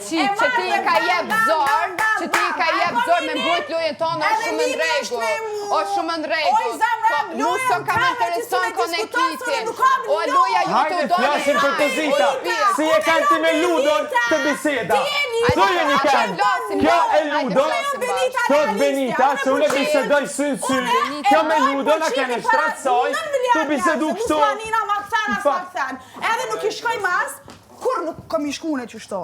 qitë, që ti i ka jep zor, që ti i ka jep zor me mbrojt lojën tonë, është shumë në rregull. Është shumë në rregull. Oj, zemra, Po, mu s'o ka më intereson konektitin. O loja ju të Hajde do flasim për pozita. Si e kanë ti me Ludon të biseda. Thuj një kënd. Kjo e Ludon, thot Benita, se unë e bisedoj sy në sy. Kjo me Ludon, a kene shtrat saj, të bisedu kështu. Musa Nina ma kthen, as ma kthen. Edhe nuk i shkoj mas, kur nuk kam i shku në qështo.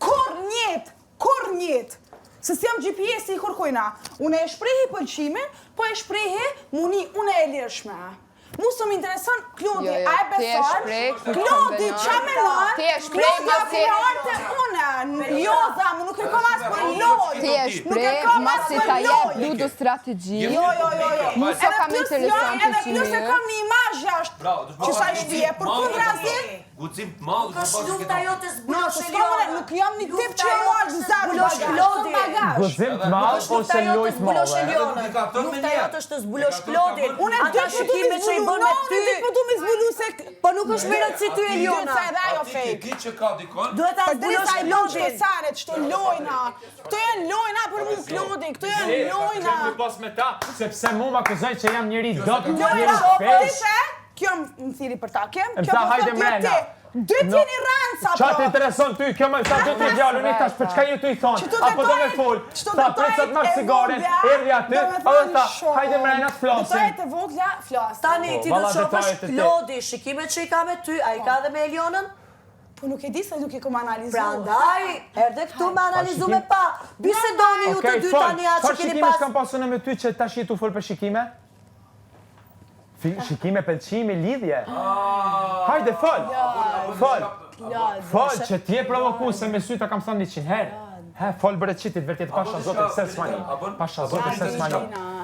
Kur njet, kur njet. Se si jam GPS-i i kërkojna. Unë e shprehi pëlqimin, po e shprehi muni unë e lirshme. Mu së më intereson Klodi, Jo, jo, a e ti e beson? shpreh, kur Klodi, kombinon. qa menon? Ti e shpreh, Klodi, a masi- kemi arte unë? Jo, tha, mu nuk e kam as për lojë. Ti e Nuk e shpreh, kam as masi për ta jep lojë. Ludo strategji. Jo, jo, jo, jo. Mu s'o Edhe kam plus intereson jo, Edhe pëlqimi. plus e kam një imazh jashtë që sa i shpije, për kundrazi, Guxim të madh, Nuk është lufta jote No, zbulosh se s'kam unë, nuk jam një tip që e marrë në zero Zbulosh bagazh. Klodin. Bagazh. Guxim të madh Nuk është lufta ose jote lojë të zbulosh madhe. Elionën. Lufta jote është të zbulosh Klodin. Unë e Ata dy po du mi shikime që i zbulu, bën no, me unë ty. e dy po du mi zbulu se... Po nuk është me rëndësi ty Eliona. Se edhe ajo Ti fake. di që ka dikon. Duhet ta Për zbulosh derisa i bën qëto Klodin. sanet, qëto lojna. Këto janë lojna për mu Klodi, këto janë lojna. Kemi pas me ta, sepse mu më akuzoj që jam njeri dot, njeri Lojna, po ti pesh. the, kjo më thiri për takim, Më kjo tha, po hajde thot jo mrena. ti. Dy No. t'jeni rënca, Qa të po. intereson ty? Kjo më tha dy tre fjalë, unë i thash për çka ju tu i thonë? Qëto Apo do me detajet- fol? qëto Tha prit sa të marr detajet e cigaren, vogla, erdhi aty, do me edhe thënë tha, shumë. hajde mrena të flasim. Detajet e vogla, flasim. Tani ti do Po, valla të shohësh detajet e te. Klodi, shikimet që i ka me ty, a i ka edhe me Elionën? Po nuk e di se nuk e kom analizu. Prandaj, erdhe këtu me analizu me pa. Bisedoni ju të Okej, dy fol. tani atë Çfarë që keni shikimesh pas. kam pasur unë me ty që tash je tu fol për shikime? Fi- Shikime, pëlqimi, lidhje. Hajde, fol. Fol. Fol, që ti je provoku se me sy ta kam thënë 100 herë. He, fol bre qitit, vërtet pasha zotin se s'mani. Pasha zotin se s'mani.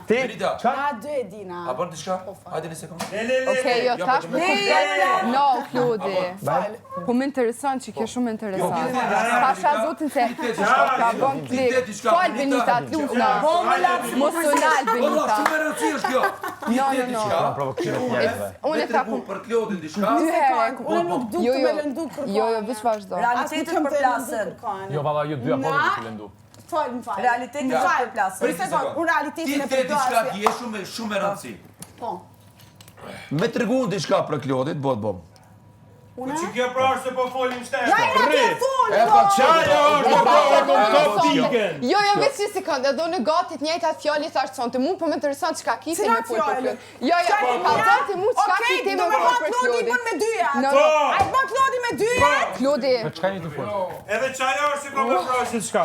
Ti, Benita. qa? Na dy e dina. A bën diçka? Hajde një sekond. Okej, jo, tash po kuptoj. No, Klodi. Baj? Po më intereson që kjo shumë interesant. Pasha zotin se ka bën klik. Fal Benita, t'lutna. Po më lapsi Mos u nal Po valla, Benita. shumë e rëndësi është kjo. Ti No, the no, no. diçka. Provokime që të unë njerëzve. Unë me e ta tregu kum për Klodin diçka. dy herë e Unë nuk du Jo, të jo. me lëndu kërkon. Jo, jo, veç vazhdo. Realitetet përplasen. Jo, valla, ju dyja po Na- dhe të lëndu. Fal, më fal. Realitetet Më fal. përplasen. Për sekond, unë realitetin Ti e the diçka përplas. dje shumë shumë e rëndësi. Po. Me tregu unë diçka për Klodit, bëhet bom. Unë? Që kjo pra është se po folim shtetë. Ja, ja, ti e fol, E po. pa çfarë është, po e kom kap pikën. Jo, jo, veç një sekond, edhe unë gati të njëjtat fjalë i thash sonte. Mu po më intereson çka kiti Cilat me fol për fjalë? Klodin. Jo, jo, Çka ka thënë ti mu çka Okej, kiti do me me fol thonë për Klodi i Klodin. bën me dyja. No, Po. no, A i bën Klodi me dyja? Klodi. Për çka jeni tu fol? Edhe qajo është që kom e prashë çka.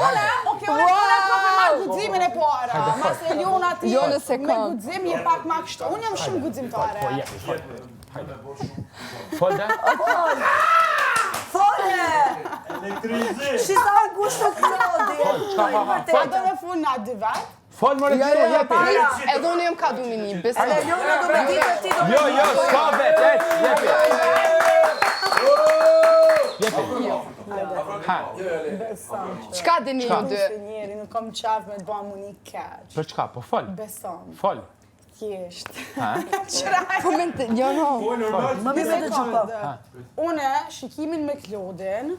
Unë, okej, unë unë po me marr guximin e para. Mas Eliona ti Jo, në me sekond. guxim je pak ma kështu. Unë jam shumë guximtare. Po, jepi, fol. Hajde. Fol, da? Fole! Elektrizim. Shi sa u ngushtu Klodi. Çka ha, ha, A do me fol na dy vet? Fol, more Jo, qëto, jo, jepi. prit, edhe unë jam ka du me një, besoj. Eliona do me ditë ti do me Jo, jo, s'ka vet, ec, jepi. Jepi. Ha, Çka dini ju dy? Se njeri nuk kam qaf me të ba mu një keq. për çka, po fol. Besom, Fol. thjesht. Ha? Qraj. Po më inter- jo, no. Po normal. Më mirë të gjë po. Unë, shikimin me Klodin,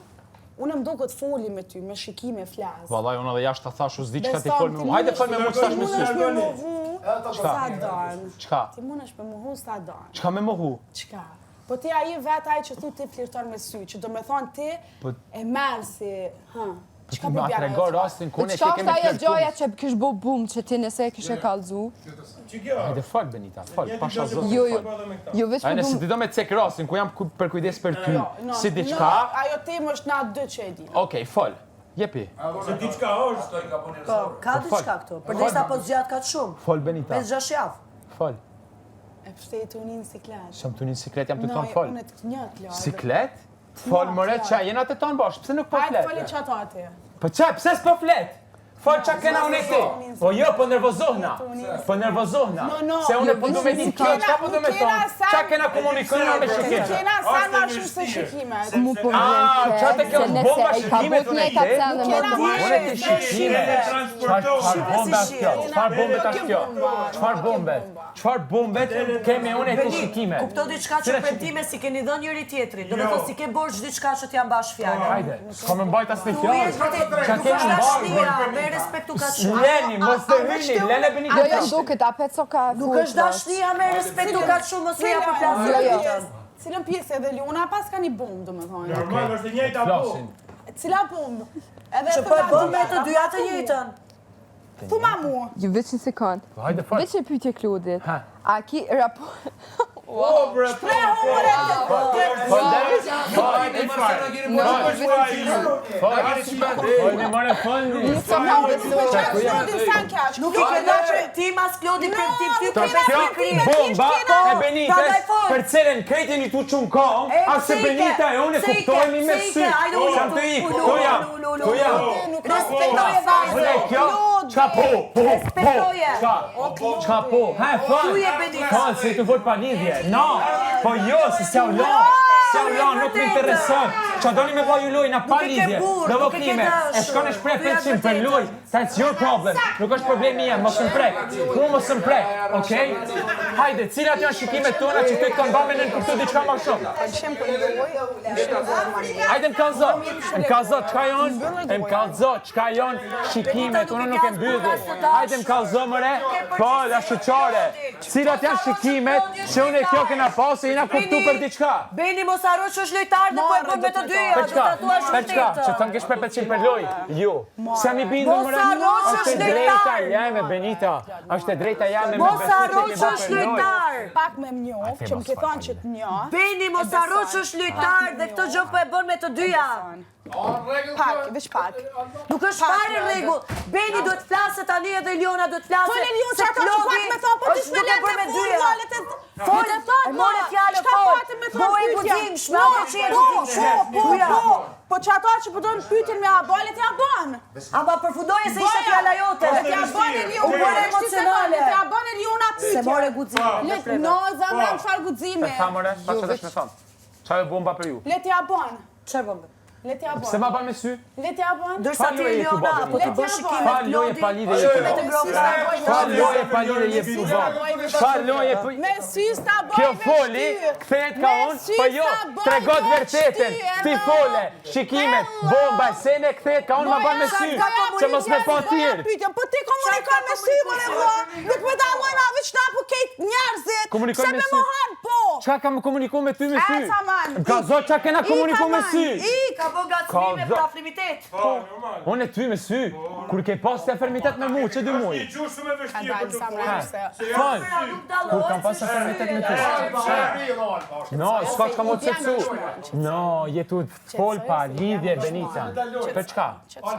unë më duket foli me ty, me shikime flas. Vallaj, unë edhe jashtë ta thash, u s'di çka ti Besom, fol me ti mu. Hajde mundesh- fol me mu ç'thash me Ti mundesh sy. me mohu sa don. Çka? Ti mundesh me mohu sa don. Çka me mohu? Çka? Po ti ai vet ai që thu ti flirton me sy, që do me thonë ti Po- e merr si, ha. Po Çka ti po ma bjen trego ajo rastin ku Po ne çka ke është kemi ajo flirtu. gjoja që kish bo bum që ti nëse e kishe kallzu? Që kjo? Hajde fol Benita, fol, pasha zotin. Jo, jo. fol. Jo, veç Ai po nëse du... ti do me cek rastin ku jam ku- për kujdes për ty, No, si no, diçka. ajo temë është na dy që e di. Okej, fol. Jepi. Se diçka është. Po, ka diçka këtu. Përderisa po zgjat kaq shumë. Fol Benita. 5-6 javë. Fol. E pse tu një në siklet? S'jam tu një siklet, jam të No, tonë fol. Unë të një Klod. Siklet? Fol more qa, jena të tonë bosh, pse nuk po Hajde flet? foli që ato aty. Po qa, pse s'po flet? Fol qa kena unë e ti? Po jo, po nervozohna. Po nervozohna. Se unë po du me di kjo, qa po du me thonë? Qa kena komunikojna me shikime? Kena sa ma shumë se shikimet. Mu po Ah, vjen qa të keq, kjo se është nëse bomba e ka shikimet bot unë e njëjta ti? cene me të Unë e ti shikime. Çfarë bombe është kjo? Çfarë bombe tash kjo? Çfarë bombe? Çfarë bombe kemi unë e ti shikime? Kupto diçka që premtime si keni dhënë njëri tjetrit. Do të thotë si ke borxh diçka që t'ja mbash fjalën. Hajde, s'ka më mbajt asnjë Tu fjalë. je vërtet, Qa nuk kemi është mbajt? dashnia, me respektu kaq shumë. Leni, mos të hyni, lene Benita. Jo, jo, më duket, apet so ka Nuk është dashnia me respektu kaq shumë, mos u ja përplasë. Jo, jo. Cilën pjesë edhe Leona pas ka një bombë, do me thonë. Normal, është e njëjta po. Flasin. Cila bombë? Edhe Që po e bën me të dyja të njëjtën. Thuma mu. Ju veç një sekond. Hajde, fol. Veç një pyetje Klodit. Ha. A ki raport... Po, bre, po. Fol, deri. Fol, fol. Folni, more, folni. Nuk kam besuar. Klodin sa në keq. Nuk i ke dhënë premtim as Klodi premtim ty Tash për kjo besnikëri. bomba e Benitës Prandaj fol. për cilën krejt jeni tu çu në kom, E, as se pse i ke? Benita e unë e Pse i ke? kuptojmë me Pse i sy. ke? Ajde, ulu, Jam të ik, ulu, këtu jam, ulu, ulu, këtu jam. Respektoje vajzën. Unë e kjo, çka po, po, po, Respektoje. çka, çka po, he, fol, Tu je Benita. fol, se tu fol pa lidhje, no, po jo, se s'jau lon, s'jau lon, nuk më intereson, qa doni me bo ju lojë na pa Nuk e ke lidhje, burr, nuk e ke provokime, e dashur. shkon e shpreh Tu ja pëlqim për vërtetën. lojë, that's your problem, nuk është problemi jem, mos më prek, mu mos më prek, okej? Hajde, cilat janë shikimet tona që ty të kanë ba me nënkuptu diçka më shumë? Pëlqim për lojë, më shumë Hajde më kallzo, më kallzo çka janë, më kallzo çka janë shikimet, unë nuk e mbylli. Hajde më kallzo mëre, po la shqyqare. Cilat janë shikimet që unë e kjo kena pasë, jena kuptu për diçka. Beni mos harro që është lojtar dhe po e bën me të dyja, Për do çka? ta thuash Për çka? Që vërtetën. thënë kesh për pëlqim për lojë? Jo. Se mi bindur Mos mëre? harro që Është e është drejta lojtar. jeme Benita. Është e drejta jeme me Mos besu që harro ke që bërë është për lojë. lojtar. Pak me më njoh, që më ke thonë që të njoh. Beni mos harro që është lojtar dhe këtë gjë po e bën me të dyja. Pak, veç pak. Nuk është fare në rregull. Beni duhet flasë tani edhe Eliona duhet flasë. Fol Elion se që ato që Klodi pak me thonë, po ti është s'me duke lënë bërë të me fol, dyja. valla, të Fol, të thonë, e more fjalën, Çka fol. pate me thonë Bo e pyetja? guximshme, No, ato që je po, guximshme. Po, po, Tuja. po, po që ato që po donë pyetjen me a bën, le t'ja bën. Ama përfundoje se ishte Boja. fjala jote. Le t'ja bën Eliona. U bëre emocionale. Le t'ja bën Eliona pyetjen. Se more guximin. Le, no, zemra, në çfarë guximi. Tha more, pa çfarë dash me thonë? Çfarë e bomba për ju? Le t'ja bën. Çfarë bën? Le t'ja Pse bën. ma ban me sy? Le t'ja bën. Ndërsa Pa ti loje tu Eliona, bën, po të Benita. bësh shikimet Pa loje Klodi. pa lidhje je tu Me të bën. ngrohta. Pa loje pa lidhje je tu bën. Pa loje po Me sy s'ta bëj Kjo me foli, shty. kthehet ka Me unë, sy po jo, s'ta bëj tregot me vërtetën. shty, Ti e fole, shikimet, bomba, sene kthehet ka unë ma ban me sy, që mos me pa tjerë. Pyetjen, po ti komunikon me sy, more vlla. Nuk më dallojnë a veç na po kejt njerëzit. Komunikon Se me me sy. mohan, po. Çka kam komuniku me ty me sy? E, aman. Më Ka zot çka kena Ik, komuniku me aman, sy? Ik. Ka bë ngacmime Ka për afrimitet. Po, normal. Unë e ty me sy, kur ke pas të afirmitet me mu, që dy muaj. Një gjuhë shumë e vështirë Ka për të dalë sa folur. mrapse. Se janë Fol. Nuk dallohet. Kur kam pas afirmitet me ty. No, s'ka çka më të sepsu. No, je tu fol pa lidhje Benita. Për çka?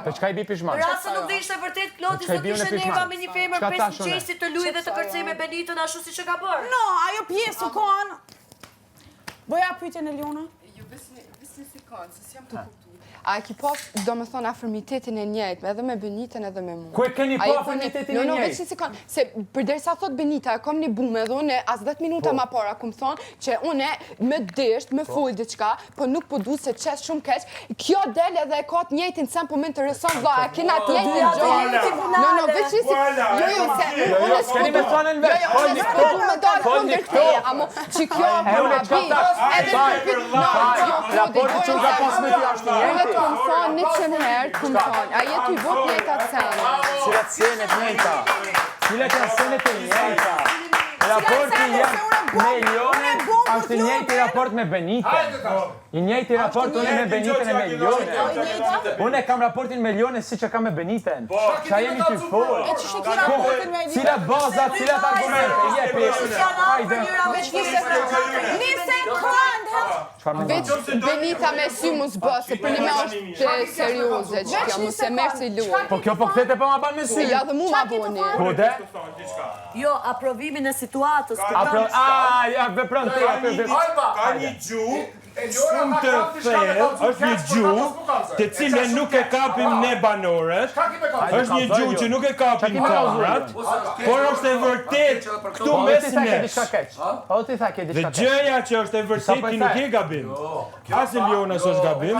Për çka i bi pishman? Rasa nuk dhe ishte vërtet Klodi, Çka i s'do bi unë kishte pishman? nerva me një femër Çka pesë thash unë? mëngjesit të luaj dhe të kërcej me Benitën ashtu siç e ka bërë. No, ajo pjesë u kon. Bëja pyetjen Eliona. Ju veç një sekond, se s'jam të kuptu. A ki pas, do me thonë, afirmitetin e njëjtë, edhe me Benitën edhe me mua. Ku e keni A pa i keni- afirmitetin No, e no, njëjtë? veç një sekond, se përderisa thot Benita, e kom një bume edhe unë as 10 minuta Po. ma para kum thonë që unë me desht, me fol diçka, po nuk po du se qes shumë keq. Kjo del edhe e ka të njëjtin sen, po më intereson vlla, e kena të njëjtin Të gjë. njëjtin No, no, veç një sekond. Voilà, Jo, jo, se Jo, unë jo, s'po s'keni du. me thënë në Jo, vesh, jo, unë folni s'po du këto, me dalë folni kundër këto. teje, amo që kjo E po unë ma çka bi. thash? Edhe Fal, për pyet, no, fal, jo, Klodi, raporti që unë ka gojën pas me ty është i Unë njëjti. të kom thonë 100 herë, të kom thonë, a je ty bot njëjtat sene. Cilat senet njëjta? Cilat janë senet e njëjta? Raporti sene jam se unë e bom- me Elionën unë e bom është i për njëjti Klodin. raport me Benitën. I njëjti raport unë me Benitën e me Elionën. Unë e kam raportin me Elionën siç e kam me Benitën. Qa jemi ty fol? E që ki raportin me Elionën? Cilat baza, cilat argumente? Jepi. Hajde. Veç një sekond. Një sekond. Çfarë më Veç Benita me sy mos bë, se për një me është serioze që kjo, mos e merr si luaj. Po kjo po kthete po ma ban me sy. Ja dhe mu ma boni. Po de? Jo, aprovimin e situatës, Apro, kupton? a, ja vepron ti atë vepron. Ka një gjuhë Shumë të thellë, është një gjuhë të cilën nuk e kapim ne banorët, është një gjuhë që nuk e kapim kamrat, por është e vërtet këtu Po, mes ti tha ke nesh. diçka keq. Po ti tha ke Dhe diçka keq. gjëja që është e vërtet ti nuk je gabim. As Eliona s'është gabim,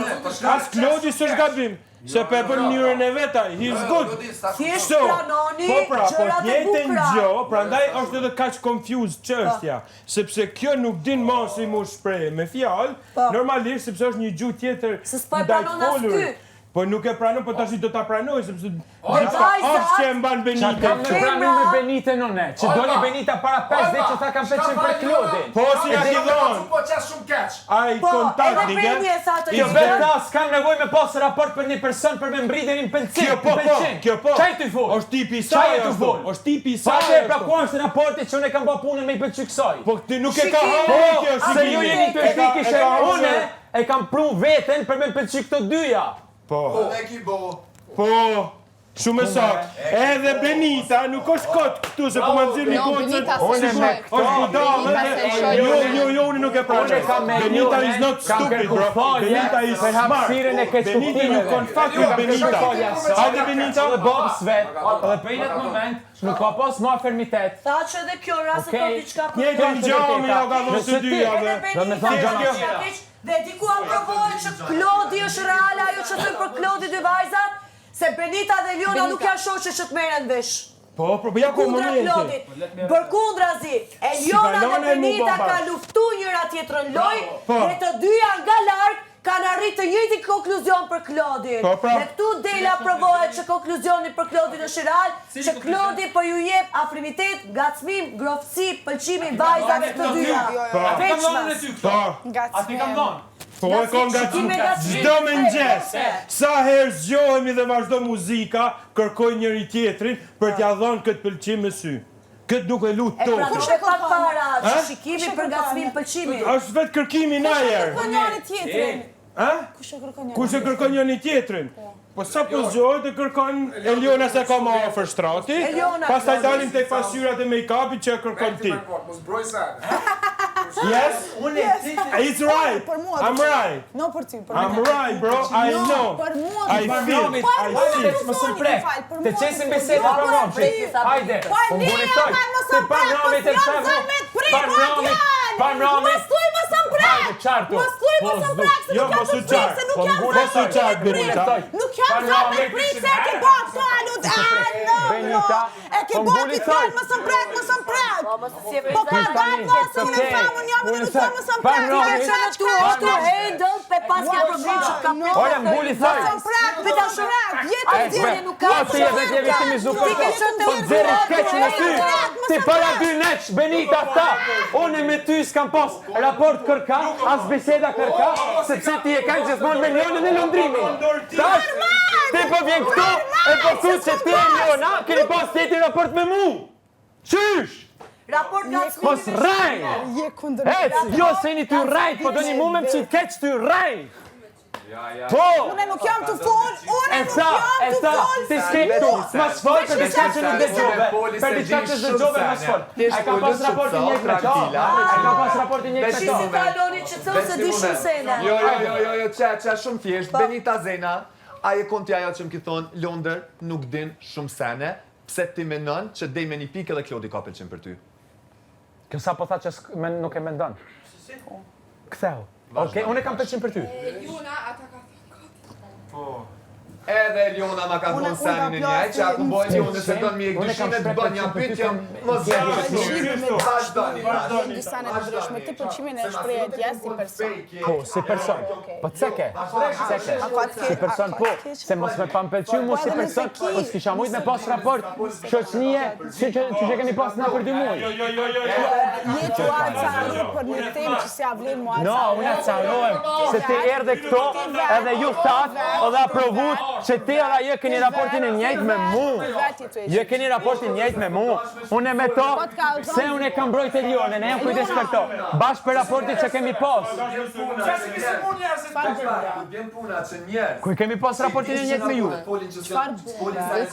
as Klodi s'është gabim. Se pe bën mënyrën e vet ai, he's good. Thjesht So, pranoni po pra, po gjërat e njëjtën bukura. gjë, prandaj është edhe kaq confused çështja, sepse kjo nuk din më si mu shpreh me fjalë, normalisht sepse është një gjuhë tjetër Se s'po e ndaj pranon as folurit. ky. Po nuk e pranon, po tash do ta pranoj sepse diçka Vajzat- është që e mban Qa Benitën kam me këtu. pranu me Benitën unë, që doli Benita para 5 ditë që tha kam pëlqim për Klodin. Po si ja ki dhonë, Po qas shumë keq. ai Po, kontakt edhe Beni e tha të Jo njëjtën. vetë tha, s'kam nevojë me pas raport për një person për me mbri deri në pëlqim. Kjo po, po, kjo po. Çaj ty fol? Është tipi i Çaj saj, e tu ashtu, fol? është tipi i saj. Pa që pra ashtu. ku është raporti që unë e kam bë punën me i pëlqy kësaj. Po ti nuk e ka Shikimi, hapur kjo Po, se ju shikimi. jeni të E ka- e fikishe, ka hapur unë e kam pru veten për me pëlqy këto dyja. Po. Ne ki bo. Po, shumë e saktë. Edhe Benita nuk është kot këtu se po ma nxirrni Jo, gocën. Benita se Unë me shoj. këto- Është budallë Benita edhe se shoj. jo, jo, jo, unë nuk e pranoj. Unë kam me Benita Elionën, is not kam stupid, kërku bro. falje Benita is për smart. hapësirën e Benita you keqkuptimeve. can fuck with Benita. Hajde Benita. Edhe babës vet, edhe për në atë moment nuk ka pas më afirmitet. Tha që edhe kjo rast se Okej. thotë diçka për Njëjtën Kjo është gjë e mi ja ka dhënë Nëse të ti- dyjave. Edhe Do me Benita thonë është gjëra diçka keq, dhe diku aprovohet që Klodi është reale ajo që thënë për Klodi dy vajzat, se Benita dhe Eliona Benita. nuk janë shoqe që të merren vesh. Po, po, po ja ku Kundra momenti. Klodit. Përkundrazi, Eliona kalon dhe e mu Benita baba. ka luftu njëra tjetrën lojë Po. dhe të dyja nga larg kanë arrit të njëjtin konkluzion për Klodin. Po, pra. Dhe këtu del aprovohet që konkluzioni për Klodin është real, që Klodi po ju jep afrimitet, ngacmim, ngrohtësi, pëlqimin vajzave të dyja. Po. Veçmas. Po. A ti kam dhënë? Po e kom nga Shikime ngacmim. Çdo mëngjes, sa herë zgjohemi dhe vazhdo muzika, kërkoj njëri tjetrin për t'ja dhënë këtë pëlqim me sy. Këtë nuk e lut E pra tokën. nuk e pak para, që Ha? shikimi për ngacmim pëlqimin. Është vetë kërkimi në ajer. Kërkon njëri tjetrin. Ha? Kush e kërkon njëri? Kush e kërkon njëri tjetrin? Po sa po zgjohet e kërkon Eliona se ka më afër shtrati, Eliona, pastaj Klodi. dalim tek pasqyrat e make-upit që e kërkon ti. Mos broj sa. Yes? Unë e ti It's right. Për mua. I'm right. No për ty, për I'm mua. right, bro. I No, know. për mua I të feel. Për I mua see. të Mos e thoni, prek. më fal, për Të mua qesim të biseda thoni. për Jo, Romshi. për ty. Hajde. Po Po ne nguri jam toj. mos Ti më pa prek, mramit po e s'jam pse zënë me të prek, Pa o mramit, djalë. pa mramit. Mos thuj mos më prek. Hajde, qartu. Mos thuj mos Po, më s'du. prek, se Jo, nuk jam mos u të prek, qarë. se nuk Po, jam nguri zënë Mos u me qarë, të prek. Benita. Nuk jam Pa zënë me mramit. prek, se e ke bërë këto alut. Ah, no, no. Benita, E ke po bërë nguri këtë toj. fjalë, mos më prek, mos më prek. Po, mos e sjep Po ka Tani, dalë vlla, se unë okay. tham, unë jam edhe nuk Unë tham, mos më pa prek. mramit. Ja, Që tu është handle, pe pas ka problem që ka prek. Ora, nguli thoj. Mos më prek, mos më prek. Jetë Ai, zgjidhje nuk ka. Po ti e vetë je viktimizu Ti ke për qenë të Po nxjerrë keq në ty. Mos Ti më para prek. dy neç, Benita tha. Unë me ty s'kam pas raport kërka, as biseda kërka, sepse ti e kanë gjithmonë me Lionën e Londrimin. Tash ti po vjen këtu e po thu që ti e Liona keni pas tjetin raport me mu. Qysh? Raport ngacmimi. Mos rrej! Je kundër. Ec, jo se jeni ty rrejt, po doni mu me më qitë keq ty rrejt. Po! Unë nuk jam të fol, unë E nuk tha, jam e të tha, fol. ti s'ke këtu, mas fol për diçka që nuk dëgjove, për diçka që dëgjove mas fol. E ka pas raportin njëjtë me to? E ka pas raportin njëjtë me Si to? si tha Aloni që thonë se di shumë sene. Jo, jo, jo, jo, jo, qa, qa, shumë thjesht. Benita Zena, a e konti ajo që më ki thonë, Londër nuk din shumë sene, pse ti menon që dej me një pikë edhe Klodi ka pëlqim për ty. Kjo sa po tha që nuk e mendon. Ktheu. Okej, unë e kam pëlqim për ty. Juna, ata ka thënë kot. Edhe Eliona ma ka Unë- thonë unë senin kam e njaj, që aku bojnë Pëlqim, jo nëse don mi e unë kam dyshimet, shpreh bën një pëlqim për ty, pyetje, kam- mos Pëlqimi Vazhdoni, vazhdoni. Disa në ndryshme, ti pëlqimin e shpreh dje si person. Po, si person. Po ceke, ceke. A ka të Si person, po, se mos me pa më pëlqy mu Po si edhe nëse person, ki- po s'kisha mujt me pas raport shoqënie, si që që që kemi pas na për dy muaj. Jo, jo, jo, jo. Je tu acaru për një temë që s'ja vlen mua No, unë acarohem, se ti erdhe këto, edhe ju thatë, edhe aprovut, që ti edhe ajo keni raportin e njëjtë me mu. Ju keni raportin e njëjtë me mu. Unë me to, pse unë e kam mbrojt Elionën, e jam kujdes për to. Bash për raportin që kemi pas. Ku kemi pas raportin e njëjtë me ju?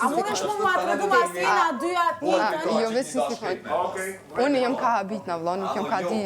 A mund është mu ma tregu ma sena dyja të njëjtën? Jo, veç një sekund. Unë jam ka habit në vlla, nuk jam ka di...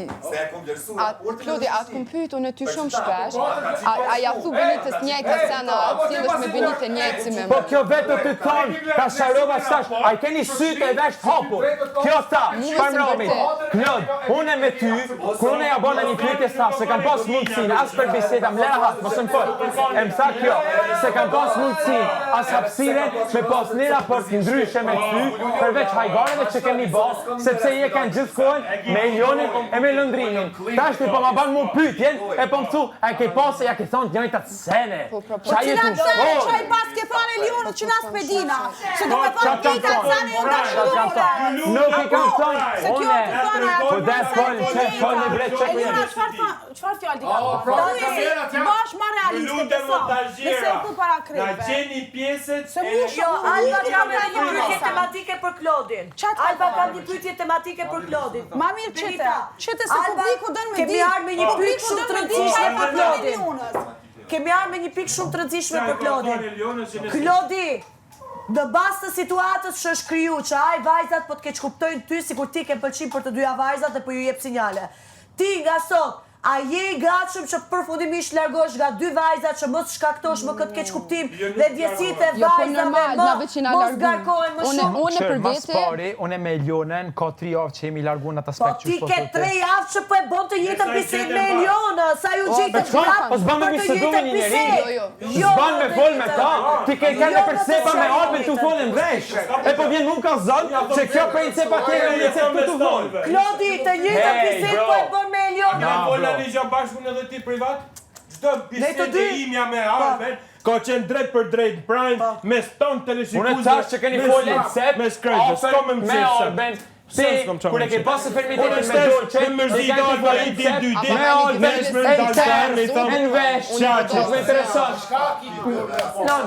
A, Klodi, a të kum pyet unë ty shumë shpesh, a, a ja thu Benitës njëjtë sena, a sillesh me Benitën njëjtë si me Po mu? kjo vetë të thonë, ta sharova tash, a i keni sytë e vesht hapur. Kjo tha, çfarë mrami? Klod, unë me ty, kur unë ja bona një pyetje tha se kam pas mundësinë as për biseda, më lera hat, mos më fol. E më tha kjo, se kam pas mundësinë as hapësirën me pas një raport ndryshe me ty, përveç hajgareve që kemi bë, sepse je kanë gjithkohën me Elionin e me Londrimin. Tash ti po ma ban mu pyetjen e po më thu, a ke pas ja ke thonë të njëjtat sene. Po, pra, po. Qa je Cilat tu sene fol? që i pas ke thonë Elionët që nas pedina? Se do me Qa thonë të kam njëjtat thonë? sene janë Qa të kam dashurore. thonë? Nuk i kam thonë, Se kjo une, të thonë, ajo po të dhe thonë fol, se që fol një bre, që ku Eliona, jemi? çfarë tha, çfarë fjalë ti ka thonë? pra, Thuaj, bash ma realiste Lutem beso. Nëse e thu para Na krejtve. gjeni pjesët Se e mu Jo, Alba kam Ka edhe një një pyetje pyetje tematike për Klodin. Qa të ka Alba kam thonë? një pyetje tematike për Klodin. Ma mirë qëte, Benita, qëte se Alba, publiku dën me Kemi di. ardhur me një pikë Publiku shumë dën të me di rëndësishme çfarë për ka thonë Klodin. Elionës. Kemi ardhur me një pikë shumë të rëndësishme për Klodin. Klodi, në bazë të situatës që është kriju, që ai vajzat po të keqkuptojnë ty sikur ti ke pëlqim për të dyja vajzat dhe po ju jep sinjale. Ti nga sot, a je i gatshëm që përfundimisht largohesh nga dy vajzat që mos shkaktosh më këtë keqkuptim Jo, nuk dhe ndjesitë e Jo, po vajzave normal, më na veç i na mos largu. garkohen më Une, shumë. une për mas vete, pari, unë me Elionën, ka tri javë që jemi largu në atë Po aspekt ti që ke tre javë që po e bën të njëjtën Sa i bisedë gjetën me bashkë. Elionën, sa ju gjetën çka? prapë Po s'ban me për të bisedu me njëjtën një njeri. bisedë. Jo, jo. Jo, S'ban me të fol me njëjtën. ta, ti ke Jo, kanë më për të sepa me sqaroj Albin tu jetën. folën vesh. E po vjen mu ka zon që kjo princepa tjetër në recept tu tu fol. Klodi, të njëjtën Hey, bisedë bro. po e bën me Elionën. Na fola bro. një gjë bashkë unë edhe ti privat? Çdo Ne të bisedë dy. e imja me Alben ka qenë drejt për drejt në prime me ston teleshikuesve. Unë tash që keni me folë sy, në cep, me skrejtë, s'ka me me mësirë. Alben, Pse ti, s'kam qa kur me e ke mësirë? pasë fermitetin Unë me shtes, Dolce, me mërzit ti kanë Alba, folë i në di cep, dy ditë, me Alben, vesh me e ndalë ter, me i thëmë, në vesh, Qa që më intereson. Non,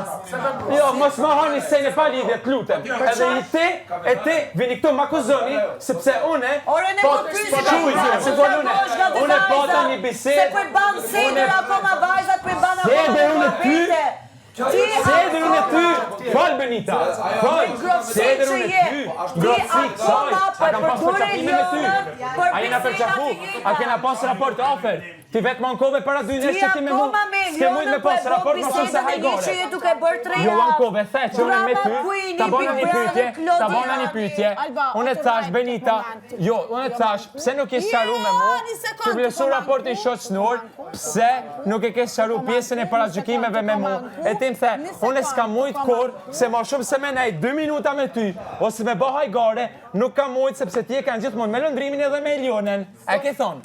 jo, mos më hani se në pa lidhje, të lutem. Edhe i ti, e ti, vini këtu më akuzoni, sepse une, Ore ne po pyesim po quj, ata, se po po une, largohesh nga dy une pata vajzat, një bisedë, Se po i ban sedër akoma vajzat, po i ban akoma Sedër unë ty, muhabete. Ti Sedër unë ty, akoma- fol Benita, fol, Ngroftësi sedër që unë je. ty, Ti ngroftësi kësaj, akoma po a e kam pas përdor përqafime me ty, Elionën për a jena biseda përqafu, të njëjta. a kena pas raport afer, ti vetë më ankove para dy Ti nesh që ti me mu, akoma me s'ke mujt Elionën me po e pas bën raport më shumë se bisedën e një hajgore. që je duke bërë tre Jo javë. ankove, the që unë me Drama ty, Queen, ta bona Big një Brother, pyetje, ta Klodi. bona një pyetje, Alba, unë atë thash rajt Benita, këtë moment. jo, unë thash, pse nuk je sqaru me mu, Jo, një sekond, të vlerësu të kom raportin anku, shoqënor, të kom anku. pse nuk e ke sqaru pjesën e paragjykimeve me mu, e ti më the, Një unë s'kam sekond, mujt të kom kur, anku. se ma shumë se me nej 2 minuta me ty, ose me bë hajgare, nuk kam mujt sepse ti e kanë gjithmonë me Londrimin edhe me Elionën. E ke thonë?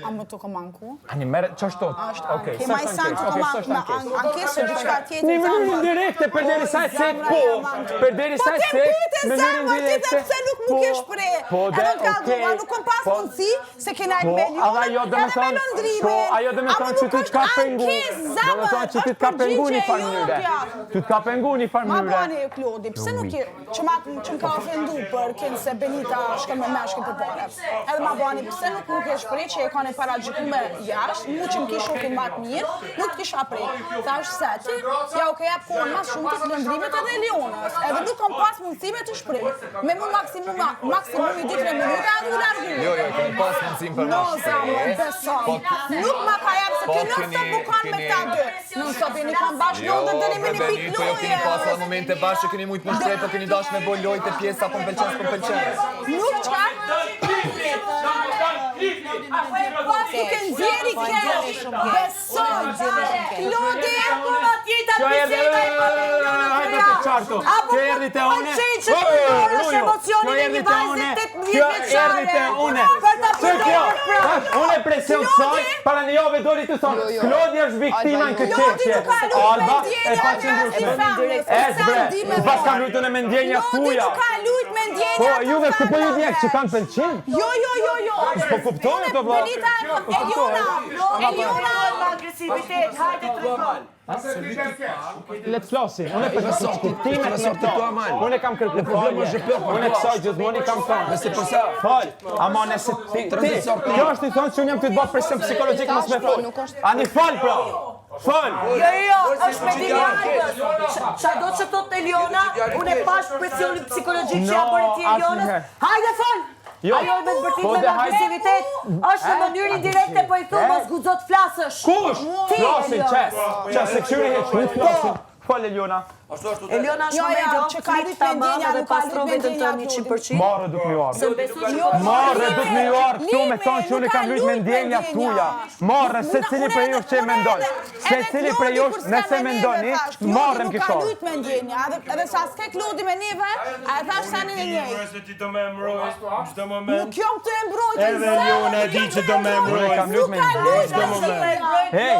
A më të kom anku? Ani merë, ç'është tot? Okej, Ke maj s'është san ankesë, të okej, kom s'është anku, ankesë. ankesë që diçka tjetër. Në mënyrë zemër. indirekte, përderisa e cek Zemra po, jam anku. përderisa Po e ti cek, pyete në mënyrë zemër, ti the indirekte. pse nuk mu po, ke shpreh. Po dhe, Edhe të okej. kallzova, nuk kom pas po, mundësi se kena Po, me edhe ajo Elionën, do me edhe me thonë, Londrimin. po, ajo do me Ama thonë nuk që ty është t'ka pengu. ankesë, Do me zemër, thonë që ty është t'ka pengu një përgjigje farë mënyre. jotja. Ty t'ka pengu një farë Ma mënyre. bani Klodi, pse nuk je, që, ma, që më ka ofendu për kënë se Benita shkon me meshkën për pare. Edhe ma bani, pse nuk nuk e shprej që e ka në paragjykume jashtë, mu që më ki shokin ma të mirë, nuk të kisha prej. Thash se ti, ja u ke jap kohën mas shumë të Londrimit edhe Elionës. Edhe nuk kam pas mundësime të shprej. Me mu maksimum, maksimumi 2-3 minuta edhe u largu. Jo, jo, keni pas mundësinë për No, ma zemër, shpreh. beson. Po, Nuk ma ka jap se Po, ky non stop keni- u kanë me keni- këta dy. Non stop jeni kanë bashkë Jo, Londër deri me bre një pikë Benit, po jo keni loje. pas edhe momente bashkë që keni mujtë më shpreh, po keni dash me bo lojë te pjesa, po më pëlqen, s'po më pëlqen. Nuk çka? Pas nuk e nxjerri kesh. Beson. Klodi Akoma tjeta Kjo erdhi, biseda e po me Elionën hajde tre të javë. qartu. Apo Kjo po erdhi te une. pëlqen që Oj, përdorësh ruju. emocionin Kjo e një erdhi te vajze une. 18 Kjo erdhi vjeçare. te une. Për ta Që kjo? përdorur prapë. Tash unë e presion kësaj, para një jave doli të thonë, Jo, jo. Klodi është viktima në këtë Klodi çështje. nuk ka lujt me Alba e ndjenja pa qëndrueshme. e asnjë femrës. Es bre, Sa di me pas kam marrë. luajtur me ndjenja Klodi tuja. nuk ka lujt me ndjenja. ndjenja Po, juve ku po ju ndjek që kanë pëlqim? Jo, jo, jo, jo. Po kuptoj ato vlla. Benita, Eliona, Eliona, me agresivitet, hajde trego. Le të flasim. Unë për kuptimet me to. Unë kam kërkuar falje. Unë kësaj gjithmonë i kam thënë. Nëse përsa Fal, ama nëse ti, ti, kjo është i thonë që unë jam të të bërë presion psikologjik mos me fol. Ani fal pra. Fal. Jo, jo, jo, është me dini Albës. Qa do që thot Eliona, unë e pash presionin psikologjik që ja bëre ti Elionës. Hajde fol! Jo. Ajo me të vërtit Po, me dhe hajde. agresivitet, është në mënyrë indirekte po i thu mos guxo të flasësh. Kush? Ti, Flasin, Eliona. qe. Qe se kqyri hiç, nuk flasin. Fal Eliona. Ashtu ashtu. Eliona është Jo, momenti, jo, o që ka flit lut me tamam ndjenja, edhe nuk ka lut pastro me veten ndjenja, tënd 100%. Marrë du të më Se beso që Jo, Marrë du të më juar këtu me Limi, thonë që unë nuk kam ka lujt me lujt me ndjenja ndjenja. tuja. Marrë, se Unë- cili unë prej edhe- jush që unë mendon. edhe- Se edhe cili Klodi prej jush kur s'ka nëse me neve, mendoni, thash, Klodi marrë më Nuk ka kishor. lujt me ndjenja, edhe, edhe sa s'ke Klodi me neve, a e thash sanin e njëjtë. Se ti do me emroj çdo moment. Nuk jam të e mbrojtë, Edhe Eliona e di që do me emroj. Unë kam lujt me Nuk ka lujt ndjenja. me ndjenja. Hey,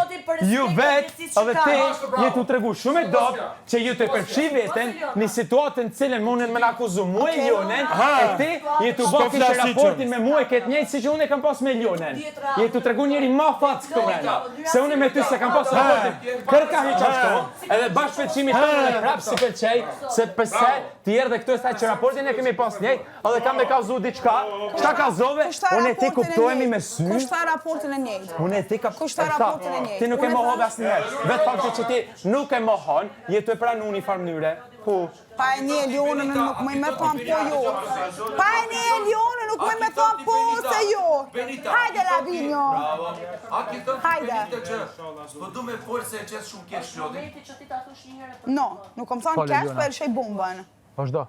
ju vet, edhe ti, je tu tregu shumë e dobët që ju të përfshi veten në situatën të cilën mundën me na akuzu mua e Elionën, e ti je tu S'po bë kishe flas raportin me mua e këtë njëjtë siç unë e kam pas me Elionën. Je tu tregu njëri ma fac këtu mrena, se unë me ty se kam pas raportin kërka hiç ashtu, edhe bashkë pëlqimi tonë dhe prapë si pëlqej, se përse ti erdhe këtu e tha që raportin e kemi pas njëjtë, edhe kam me kallzu diçka, çka kallzove, Kush tha unë e ti raportin e kuptohemi njëjtë? me sy. Kush tha raportin e njëjtë? Unë e ti ka... Kush tha e tha, raportin e njëjtë? Ti nuk e Unë e mohove thash- asnjëherë. Vetë fakti që ti nuk e mohon, je tu e pranu në një farë mënyre. Ku? Pa e një Elionën nuk më me thonë po jo. Pa e një Elionën nuk më me thonë po ose jo. Hajde Labinjo. Bravo. A ki thënë ti Hajde. Benita që s'po du me fol se e qes shumë keq Klodin. No, nuk kom thonë Fal, keq, Eliona. po e lëshoj bombën. Vazhdo.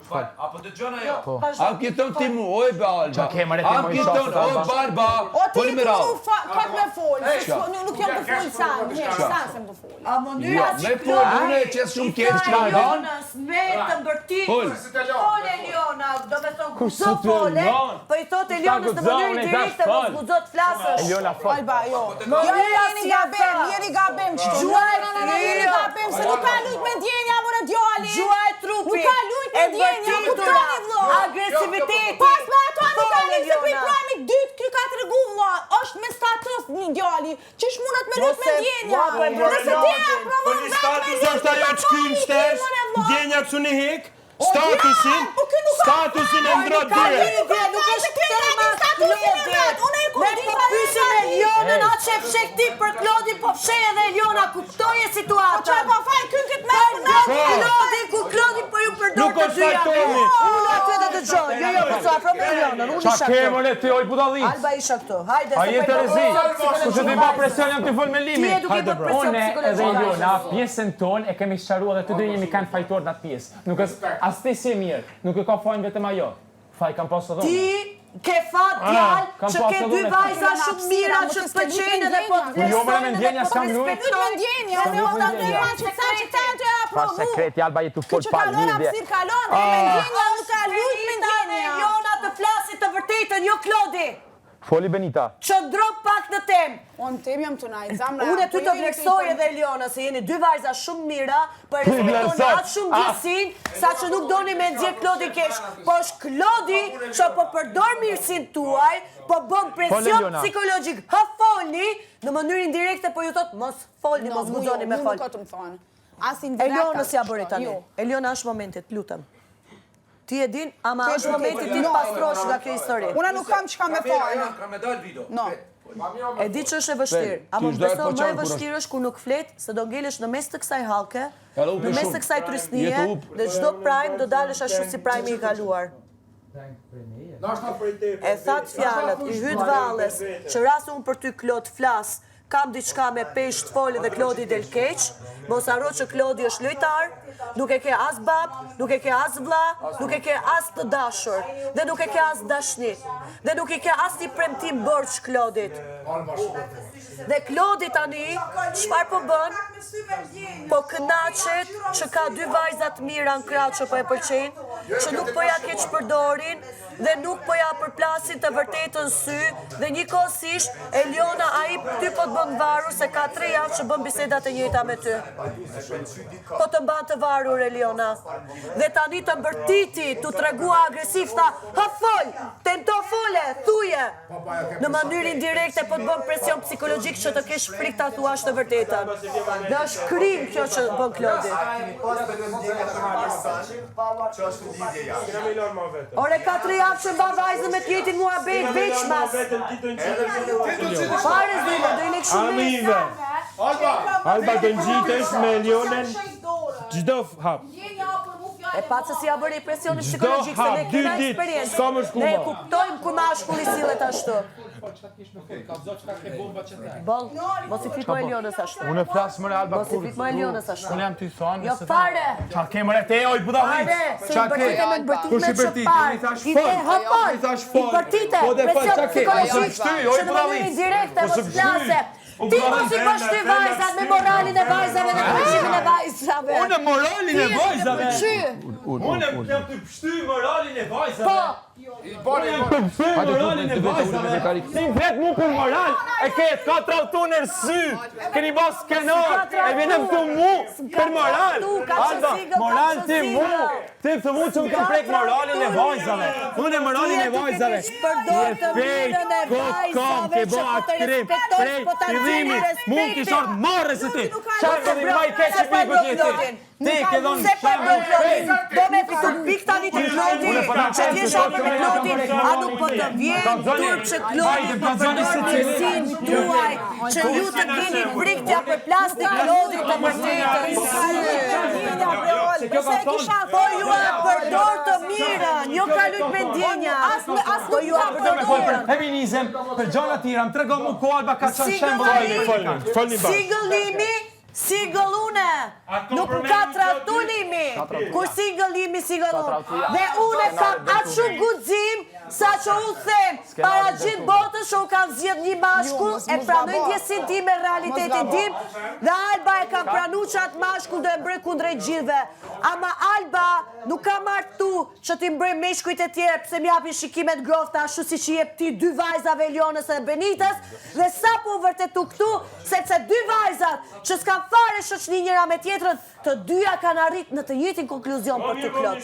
Fal, apo dëgjon ajo? Po. A ki thënë ti mu, oj be Alba. Qa ke, more, ti, A moj ki qafë, thënë, oj Alba? Barba. O ti Foli je me tu radhë. fa, kot me fol, se s'po- nuk nuk jam të fol sa, një, sa se më të fol. A mënyra Jo, që me fol, unë e qes shumë keq Klodin. Elionës me të mbërtitur. Fol. Fol Eliona, do me thonë Kush guxo s'u të fole, Elion? po i thot Elionës në guxo, mënyrë unë i indirekte thash mos fol. guxo të flasësh. Eliona, fol. Alba, jo. Jo, jo, jeni gabim, jeni gabim qëtu. Gjuha e No, no, no, no, jeni jo. gabim, se nuk ka lujt me ndjenja, more djali. Gjuha e trupit. Nuk ka lujt me e ndjenja, mbërtitura, kuptoni vlla. Agresiviteti. Pas me ato nuk ka Fol, lujt se prej Eliona. prajmit dytë ky ka tregu vlla, është me status një djali. Qysh mundet me lujt me Mos e- ndjenja? Ua, po e mbroj Nëse ti e Klodin. Po aprovon një vetë me status lujt, është ajo nuk që ka kyn faj i shtesh, more vlla. ndjenja që një hik, O, statusin, djalë, po ky nuk ka statusin e faj, ndro nuk ka direkt. lidhje, Nuk është ky ka tema statusin e Klodit. vet, Unë e Ne kuptoj po pyesim Elionën, atë që e fsheh ti për Klodin, po fsheh edhe Eliona, kuptoje Po situatën. çfarë po faj ky në këtë mes për na? Klodin, ku Klodin po ju përdor Nuk të është dyja. fajtori. Unë aty edhe dëgjoj. Jo, jo, po s'u afro me Elionën, unë Qa isha ke, këtu. more, ti, oj budallic? Alba isha këtu. Hajde, A se je po të i rezi? bën Kush të i ba presion jam të fol me limi. Ti je duke i bërë presion Unë edhe psikologjik. Eliona, pjesën tonë e kemi sqaruar dhe të dy jemi kanë fajtor në atë pjesë. Nuk është as ti si e mirë, nuk e ka fajin vetëm ajo. Faj kam pas edhe unë. Ti ke fat djalë kam që pas ke edhe dy unë. vajza shumë mira që të pëlqejnë edhe po të Jo, more, me vlerësojnë edhe ndjenja po të s'kam lujt. Lujt me respektojnë. ndjenja, unë e ta ndjenja që sa që ta të e Far aprovu. sekreti, Alba je tu Ky fol që pa kalon lidhje. hapësirë kalon, dhe me ndjenja nuk ka lujt me Benita dhe ndjenja. Eliona të flasin të vërtetën, jo Klodi. Foli Benita. Qëndro pak në temë. Unë tem jam të najt, zamra. Unë ty po të ju jeni vlerësoj të- edhe Eliona, se jeni dy vajza shumë mira, po e respektoni vlerësoj. atë shumë Ah. ndjesinë, sa që nuk doni me nxjerr Klodin keq. Po është Klodi që po përdor mirësinë tuaj, po bën presion Eliona. psikologjik. Ha folni në mënyrë indirekte, po ju thot mos folni, No, mos mu jo, guxoni me mu fol. Nuk ka të më thonë. As indirekt. Elionës as ja bëri kështu, tani. jo. Eliona është momentit, lutem. Ti e din, ama Ke është momenti ti të No. pastrosh nga kjo histori. Unë nuk kam çka me thonë. Ka me dal video. No. E di që është e vështirë, ama ti më çdo herë beso po më e qan kur vështirë është kur nuk flet, se do ngelesh në mes të kësaj hallke, Edhe upe në mes shumë. të kësaj trysnie, Jetë up. dhe çdo prime do dalësh ashtu si prime i kaluar. E thatë fjalët, i hyt valles, që rasti unë për ty Klod flas, kam diçka me peshë të fole dhe Klodi del keq, mos harro që Klodi është lojtar, nuk e ke as bab, nuk e ke as vlla, nuk e ke as të dashur, dhe nuk e ke as dashni, dhe nuk e ke as një premtim borxh Klodit. Dhe Klodi tani, çfarë po bën? Po kënaqet që ka dy vajza të mira në krah që po e pëlqejnë, që nuk po ja keq përdorin. dhe nuk po ja përplasin të vërtetën sy dhe njëkohësisht Eliona ai ty po të bën varur se ka tre javë që bën biseda të njëjta me ty. Po të mban të varur Eliona. Dhe tani të bërtiti, t'u tregua agresiv tha, hë fol, tento fole, thuje. Në mënyrë indirekte po të bën presion psikologjik që të kesh frikë ta thuash të vërtetën. Dhe është krim kjo që bën Klodi. Ore ka tre javë që mban vajzën me të njëjtin muhabet veçmas. Fare s'do i le, do i le kështu Amive. Alba do ngjitesh me Elionën çdo hap. E pa se si ja bëri presionin psikologjik, se ne kena eksperiencë. Ne e kuptojmë kur mashkulli sillet ashtu. Boll, mos i flit më Elionës ashtu. Unë flas më Alba Mos i flit më Elionës ashtu. Unë jam ty thonë. Jo fare. Çfarë ke më te oj budallic? Fare, se i bërtite me bërtitme që parë. I the hë fol. I bërtite, presion psikologjik, që në mënyrë indirekte mos flase. Ti mos i bësh ty vajzat me moralin e vajzave dhe pëlqimin e vajzave. Unë moralin e vajzave. Unë jam të pshty moralin e vajzave. Po. Unë jam të pshty moralin e vajzave. Si më flet mu për moral, e ke ka trautu në sy. Keni bë skenar, e vjen këtu mu për moral. Alba, moral ti mu. Ti të mu që më kam prek moralin e vajzave. Unë moralin e vajzave. Përdor të mirën e vajzave ke bo aktrim prej fillimit. Mund t'i short marrë se ti. Çfarë do të mbaj keq i pikut je ti? Ti ke dhënë Se po e bën Klodin, do me fitu pik tani te Klodi, që ti jesh afër me Klodin, a nuk po të vjen turp që Klodi po përdor mirësinë tuaj, që ju të keni frikë t'ja përplasni Klodit të vërtetën sy. Po ju a përdor të mirën, jo ka lujt me ndjenja. Po ju a përdor të mirën. Feminizëm, për gjëra tjera, më trego mu ku Alba ka qenë shembull. Folni pak. Single Limi, single une. Nuk më ka tradhtu Limi. Kur single Limi, single unë. Dhe une kam atë shumë guxim sa që unë them para gjithë botës që unë kam zgjedh një mashkull, e pranoj ndjesinë time, realitetin tim, dhe Alba e kam pranu që atë mashkull do e mbroj kundrejt gjithëve. Ama Alba nuk ka marrë këtu që t'i mbroj meshkujt e tjerë pse më japin shikime të ngrohta ashtu siç i jep ti dy vajzave Elionës dhe Benitës dhe sapo u vërtetu këtu sepse dy vajzat që s'kan fare shoqëni njëra me tjetrën të dyja kanë arrit në të njëjtin konkluzion për ty Klod.